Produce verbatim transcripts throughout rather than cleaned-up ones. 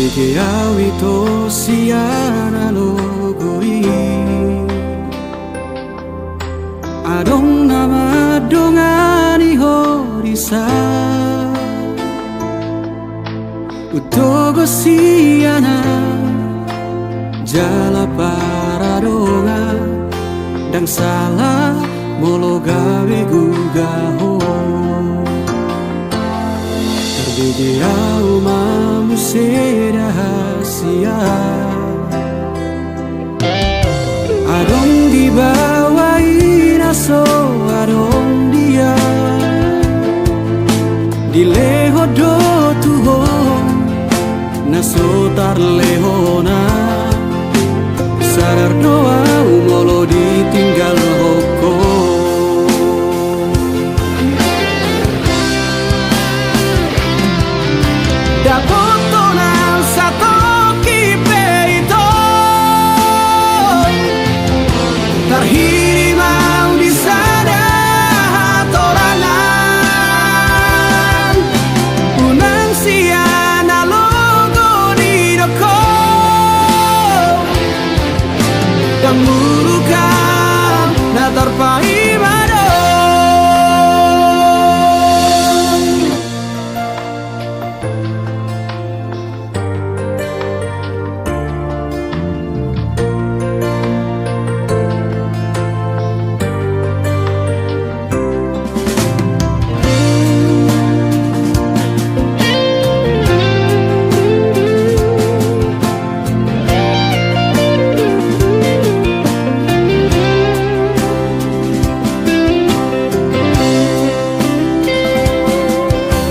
Tabege au ito sian alogo i. Adong na mandongani ho dison. Hutogu sian au jala paradongan, ndang sala molo gabe guga ho. Tarbege au ma muse rahasia. Adong di baoa i na so adong dia. Dilehon do tu ho na so tarlehon au. Sadar do au molo ditinggalhon ho. Dapothon au satongkin pe ito. Tarhirim au di sada hatorangan. Unang sian alogo didok ho. Ndang muruk au na tarpaima do.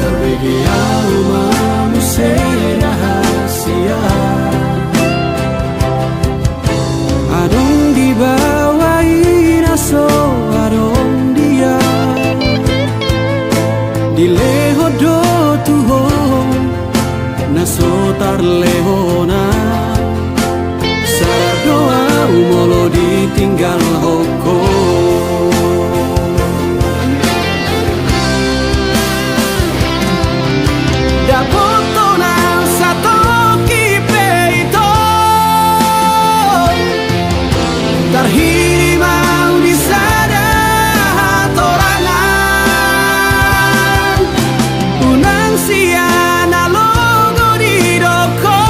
Tarbege au ma muse rahasia. Adong di baoa i na so adong dia. Dilehon do tu ho na so tarlehon au. Sadar do au molo ditinggalhon ho. Dapothon au satongkin pe ito. Tarhirim au di sada hatorangan. Unang sian alogo didok ho.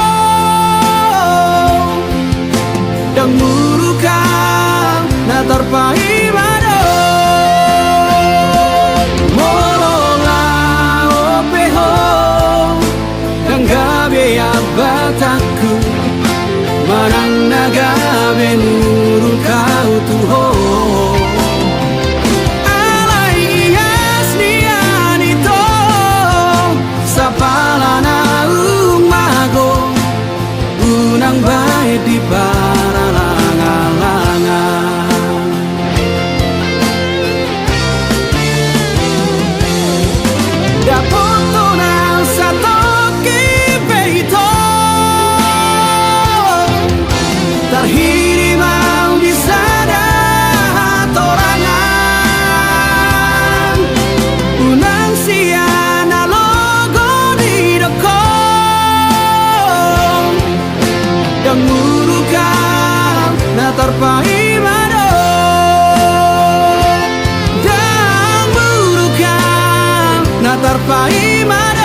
Ndang muruk au na tarpaima do. Molo laho pe ho ndang gabe ambatanku. Manang na gabe muruk au tu ho. Alai ias nian ito. Sapala naung mago. Unang bahen di paralanglangan. Dapothon au satongkin pe ito. Tarhirim au di sada hatorangan. Unang sian alogo didok ho. Ndang muruk au na tarpaima do. Ndang muruk au na tarpaima do.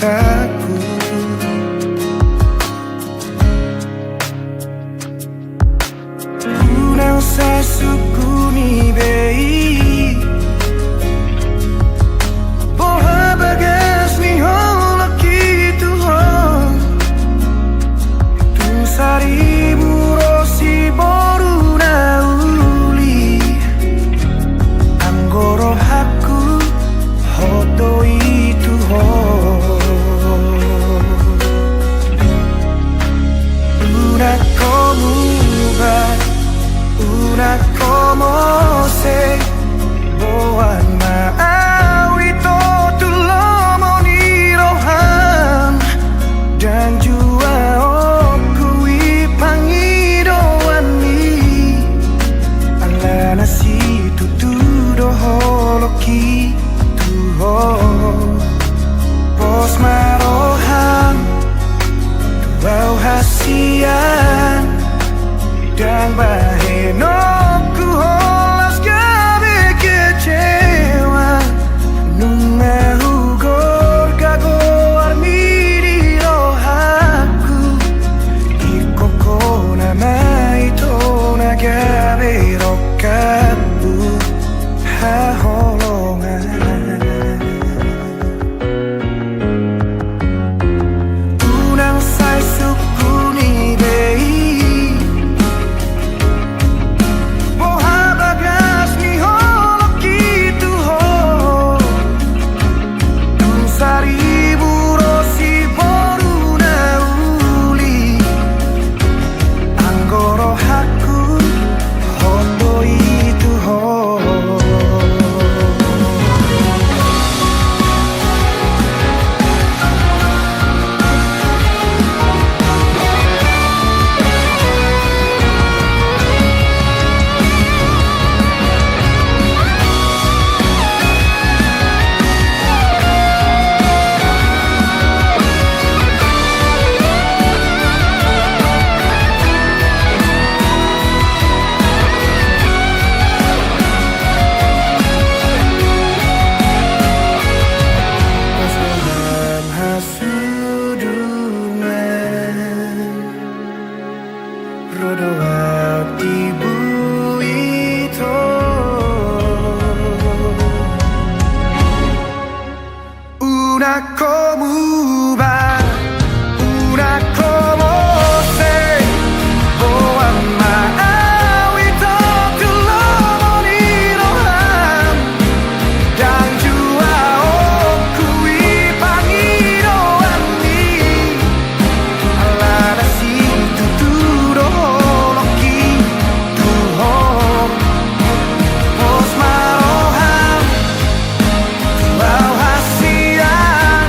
Aku unang sai sungkuni be i, boha bagas ni holongki tu ho. Tung saribu ro siboru na uli, anggo rohangku hot do i tu ho. Unang ho muba, unang ho mose, boan ma au ito tu lomo ni roham. Ndang jua ongku i pangidoan i, alana situtu do holongki tu ho. Pos ma roham tu au hasian, ndang bahenonku holan gabe kecewa. Nunga hugorga goarmi di rohangku, ingkon hona ma ito na gabe rongkapku haholongan. Unang sai sungkuni be i, boha bagas ni holongki tu ho. Tung saribu ro siboru na uli, anggo rohangku hot do i tu ho. Hasuduman ro do au tibu ito. Unang ho muba, unang ho mose, boan ma au ito tu lomo ni roham. Ndang jua ongku i pangidoan i, alana situtu do holongki tu ho. Pos ma roham tu au hasian,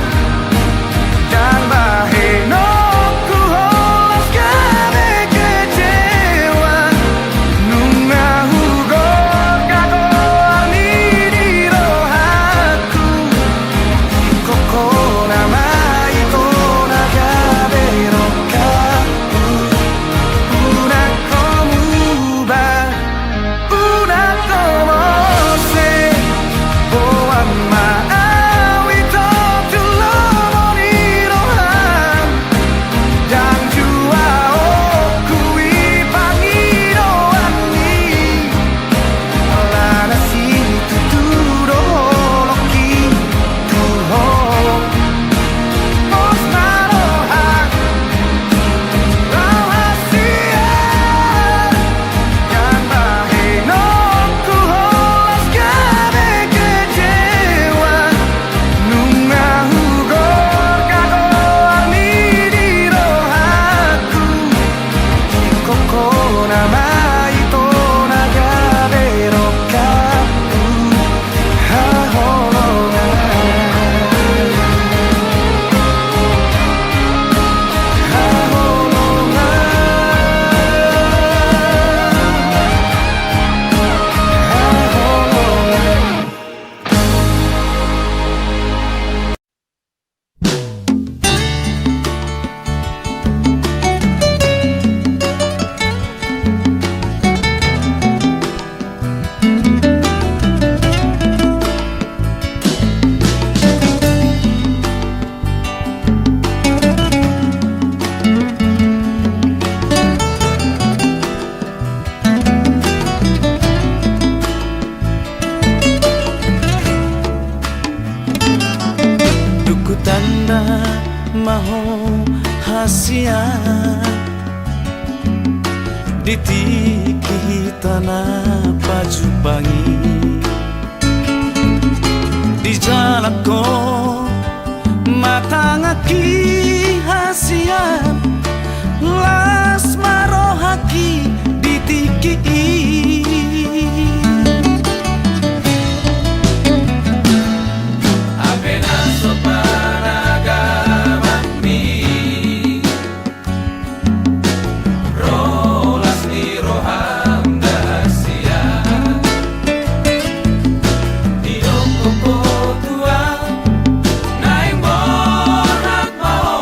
Tanda ma ho hasian di tingki hita na pajumpang i. Dijalang ho ma tanganki hasian, las ma rohangki di tingki i. Hape na so panagamanmi, ro las ni roham da hasian. Didok ho tu ahu, naeng borhat ma ho,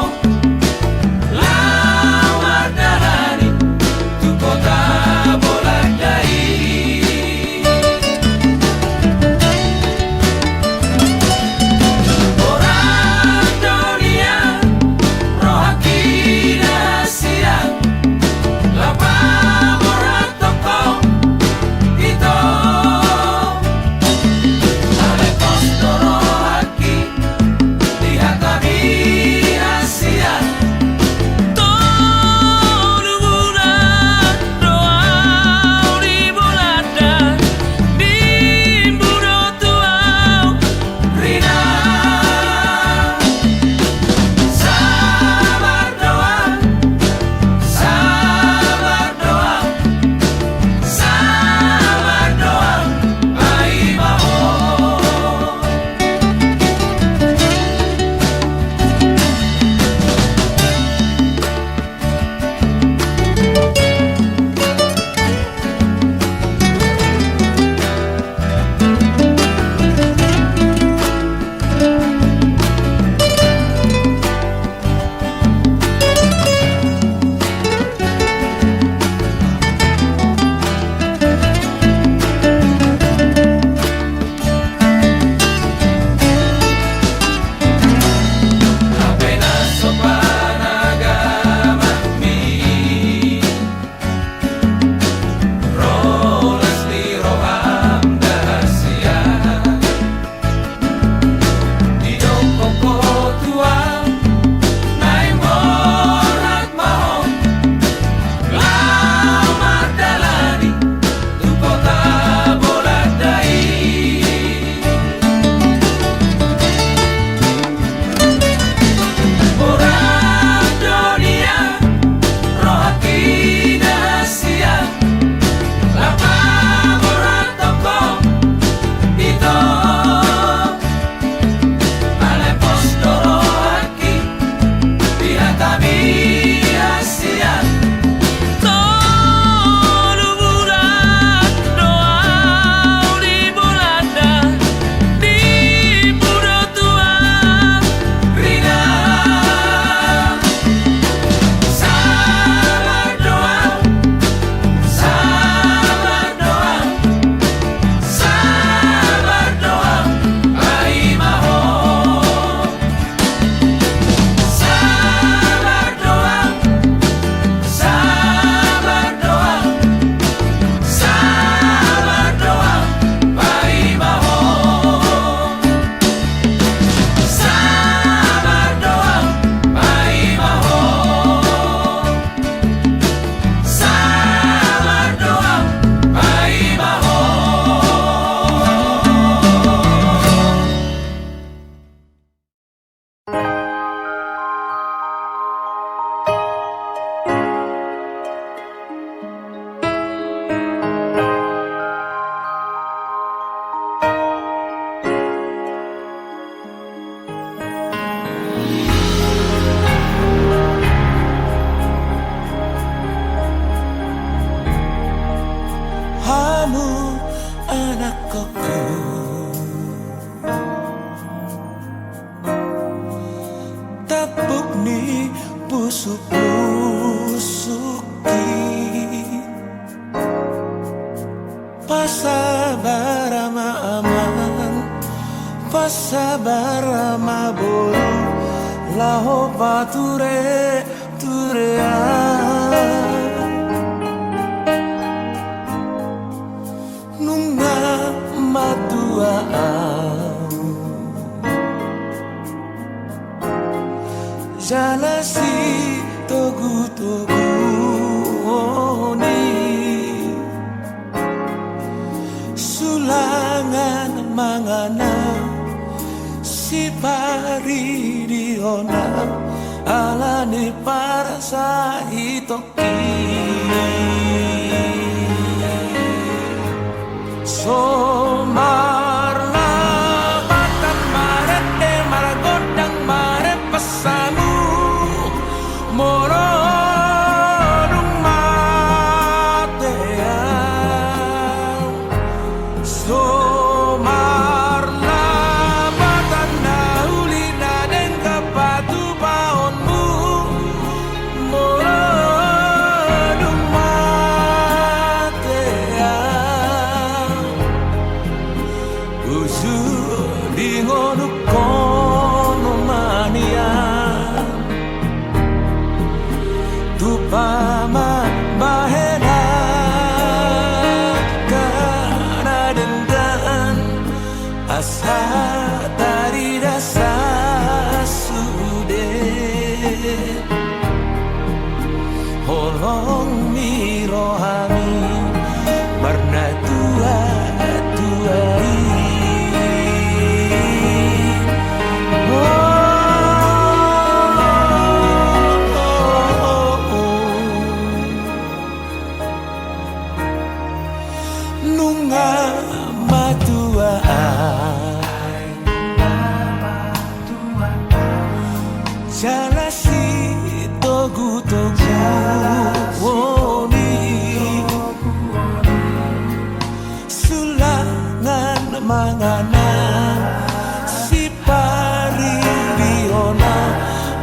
laho mardalani tu kota Bolanda i. Borhat do nian rohangki na hasian, laho paborhathon ho ito. Alai pos do rohangki di hatami hasian. Tolu bulan do ahu di Bolanda, nimmu do tu ahu, Rina. Sabar do ahu, sabar do ahu, sabar do ahu, paima ho. Hape na so panagamanmi, ro las ni roham da hasian. Didok ho tu ahu, naeng borhat ma ho, laho mardalani tu kota Bolanda i. Borhat do nian rohangki na hasian, laho paborhathon ho ito. Alai pos do rohangki di hatami hasian. Tolu bulan do ahu di Bolanda, nimmu do tu ahu, Rina. Sabar do ahu, sabar do ahu, sabar do ahu, paima ho. Sabar do ahu, sabar do ahu, sabar do ahu, paima ho. Sabar do ahu, paima ho. Sabar do ahu, paima ho. Hamu anakkon, tampuk ni pusuk-pusukki. Pasabar ma amang, pasabar ma boru, laho pature-turean. Nunga matua ahu. Jala sitogutoguon i, sulangan mangan au, siparidion au, ala ni parsahitongki. So marlapatan marende margondang marempas hamu, molo dung mate au. So marlapatan na uli na denggan patupaonmu, molo dung mate au. Uju dingonukkon ma nian, tupa ma bahen angka na denggan, asa tarida sasude. Holong ni rohami marnatuatua i. Oh, oh, oh, oh. Nunga matua au, jala sitogutoguon i, sulangan mangan au, siparidion au,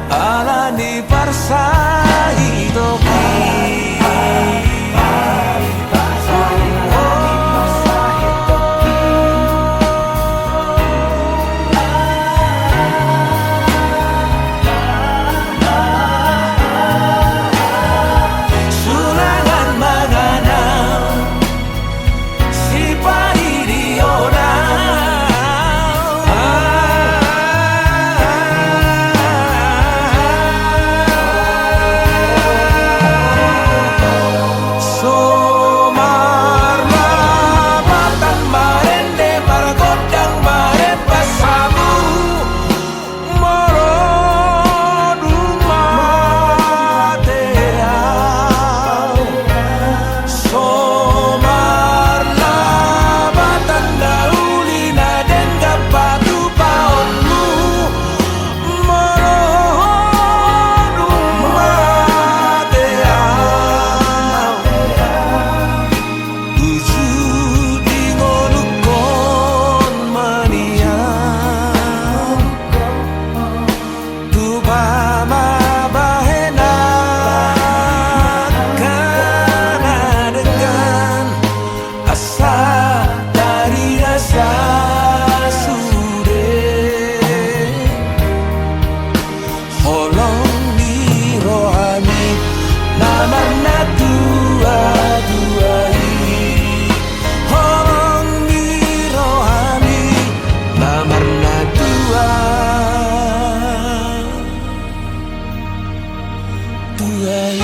ala ni parsahitongki. Sulangan mangan au, siparidion au. So marlapatan marende margondang marempas hamu, molo dung mate au. So marlapatan na uli na denggan patupaonmu, molo dung mate au. Uju dingonukkon ma nian, tupa ma bahen angka na denggan, asa tarida sasude. Holong ni rohami na marnatuatua i. Holong ni rohami na marnatuatua i.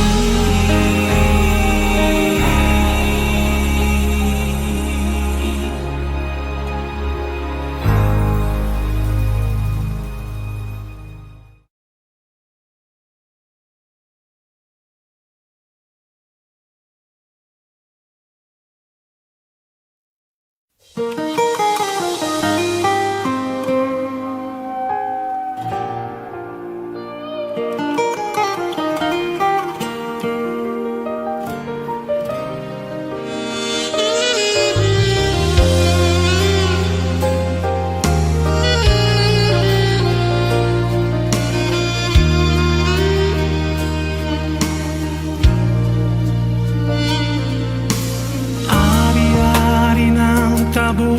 Ari-ari naung tabo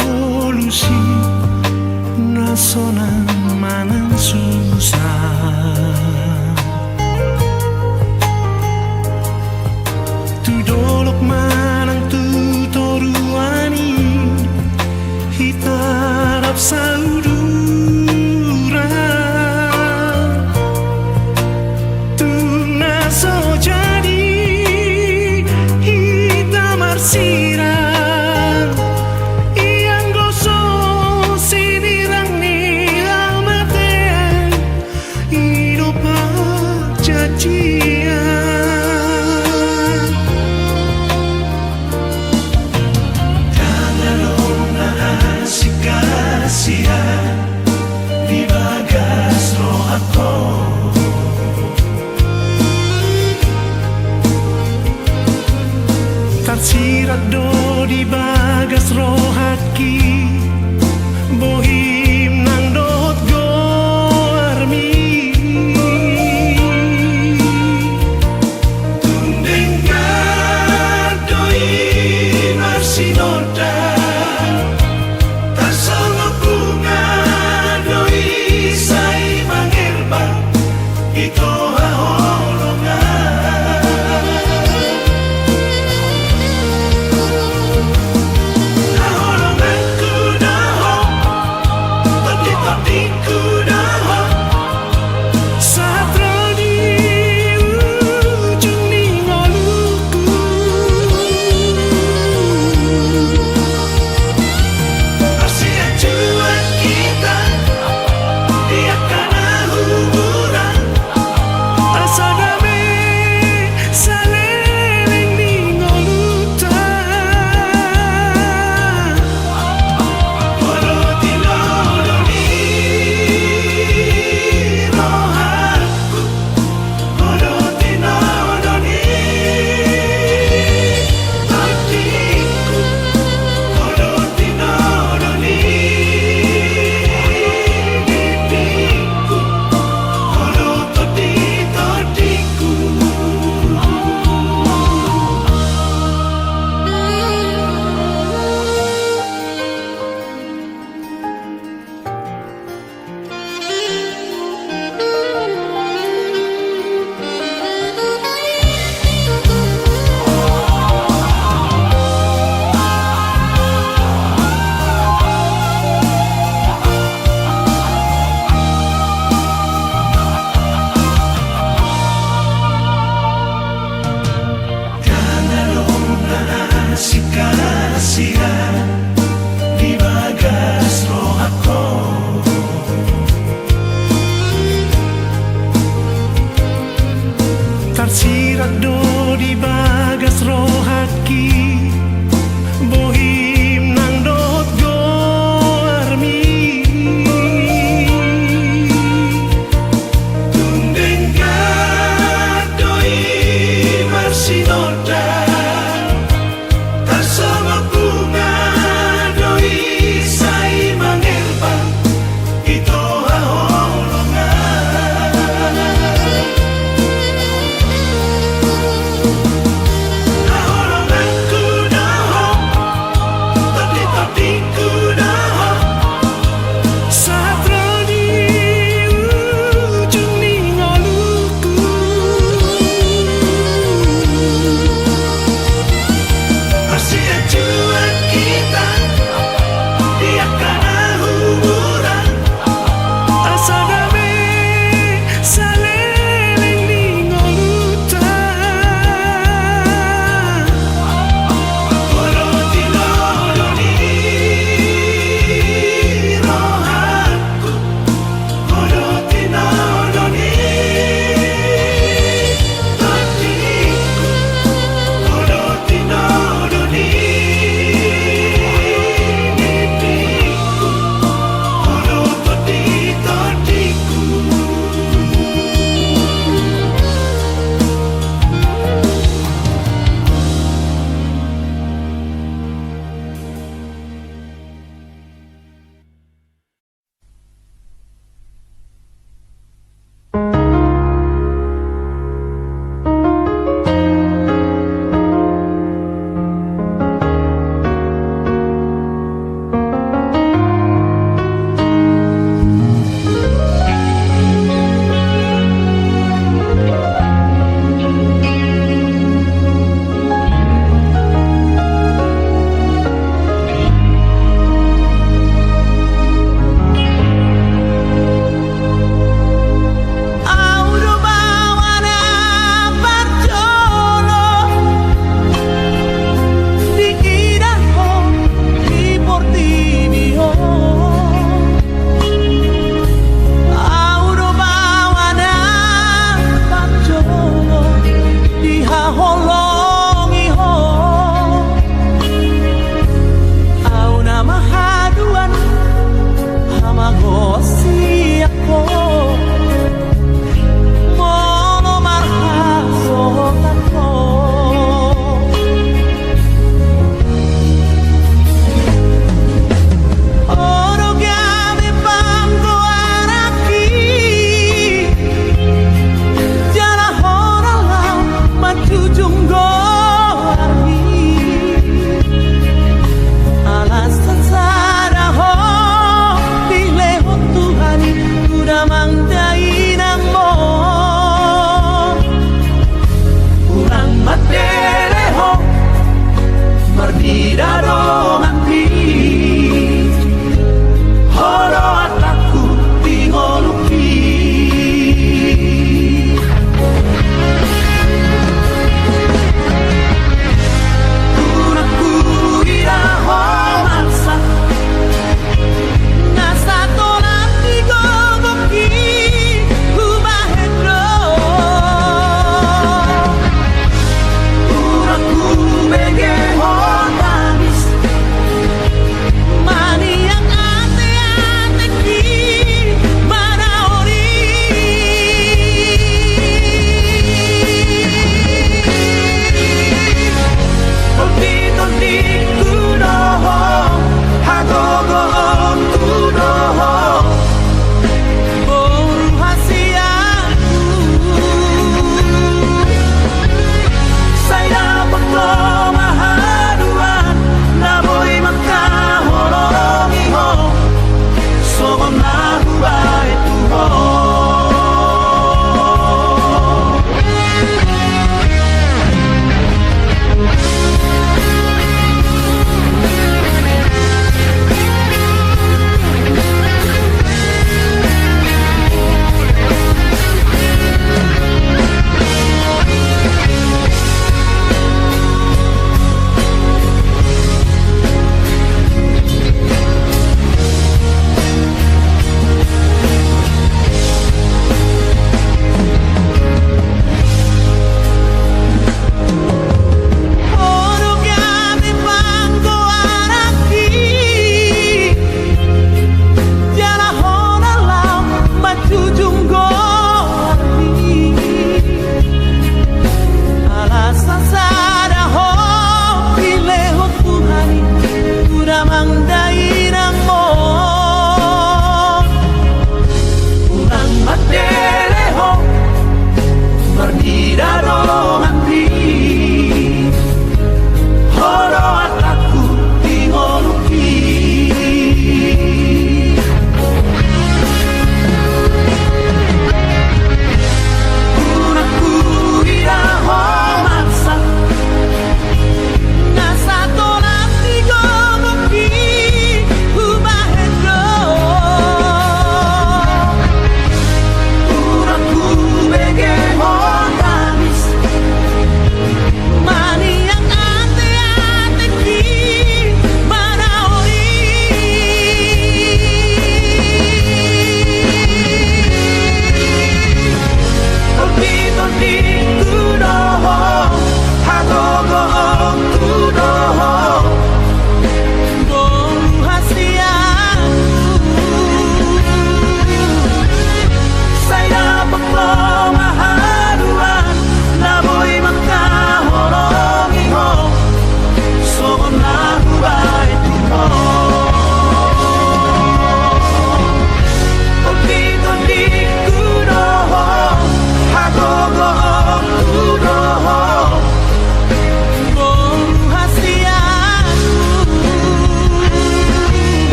cacian. Ndang adong na asing hasian di bagas rohangku. Tarsirat do di bagas rohangki bohim nang dohot goarmi.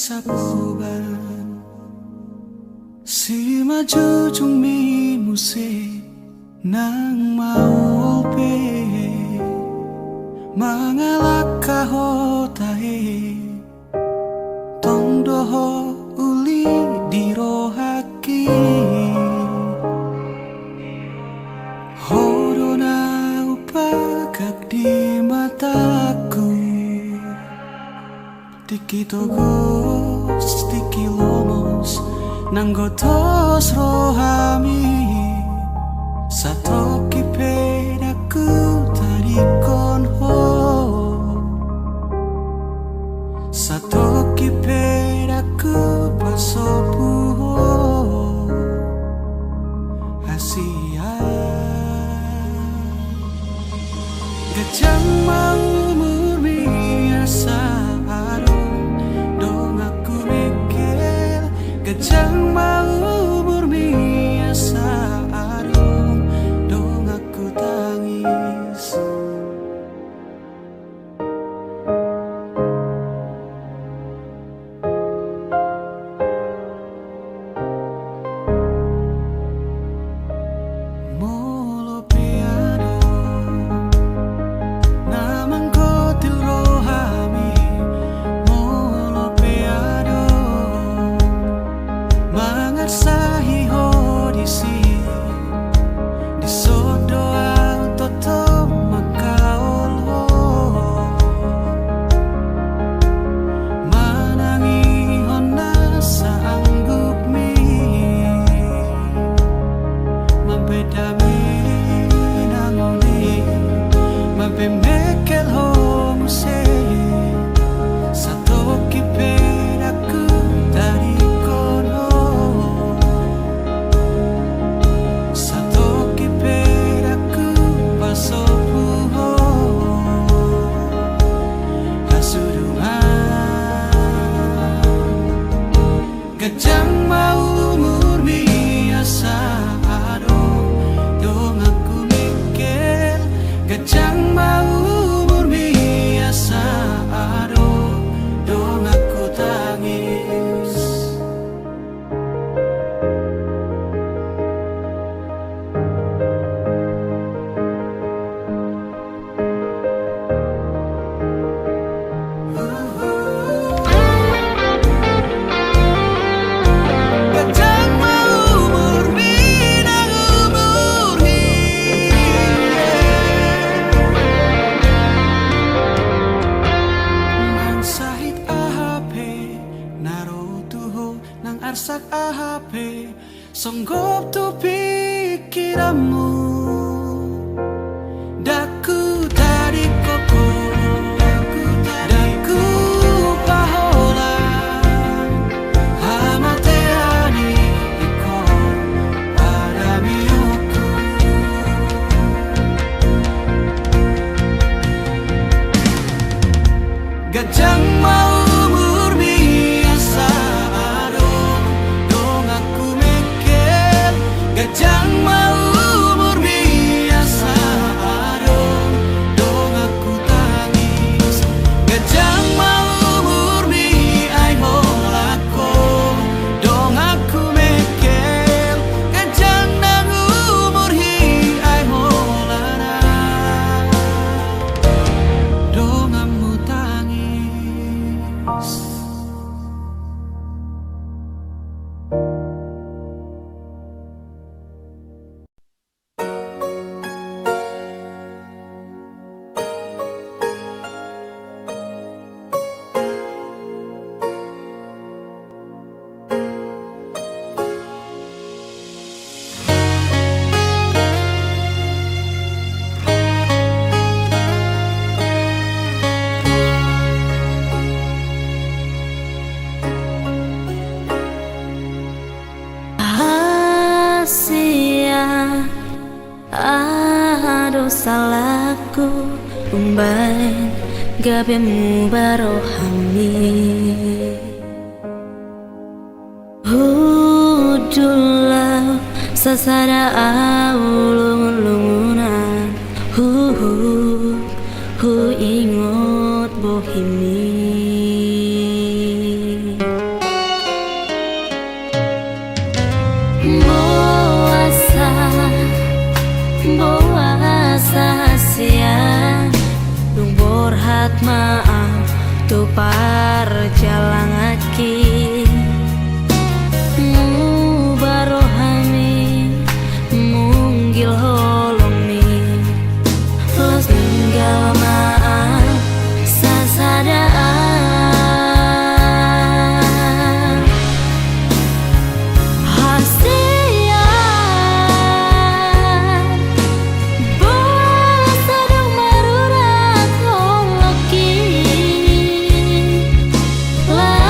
sapuban. Simanjujungmi muse nang maol pe, mangalangka ho tahe, tong do ho uli di rohangki. Ho do na hupagak di matangku. Tingki togos, tingki lomos, nanggo dos rohami, satongkin pe ndang hutadingkon ho, satongkin pe ndang hupasobu ho. Hasian. Ganjang ma umurmi asa adong donganku Mengkel. Ganjang ma umurmi asa adong donganku Tangis. Molo pe adong na manggotil rohami, molo pe adong mangarsahi ho disi, dison do ahu tongtong mangkaol ho. Manangihon na saanggupmi, mambahen dame na uli, mambahen Mengkel ho muse, satongkin pe ndang hutadingkon ho. Satongkin pe ndang hupasobu ho. Hasudungan. Ganjang ma umurmi asa adong donganku Mengkel. Ganjang ma umurmi asa adong donganku Tangis. Ganjang ma umurmi nang umur hian. Nang sahit aha pe na ro tu ho, nang arsak aha pe songgop tu pingkiranmu. Ndang hutadingkon ho, ndang hupaholang hamatean i ingkon pardamehonku. Ganjang ma umurmi asa adong donganku Mengkel. Ganjang ma umurmi asa adong donganku Tangis. Ganjang ma umurmi ai holan ho donganku Mengkel. Ganjang nang umur hi ai holan ahu donganmu Tangis. Hasian. Aha do salahku umbahen gabe muba rohami? Hundul ahu sasada ahu lungun-lungunan, hu, hu, huingot bohimi. Boasa sian dung borhat ma ahu tu parjalanganki. Muba rohami, munggil holongmi, los tinggal ma ahu sasada. Hasian, boasa dung marurat holongki, la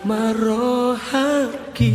Marrohaki.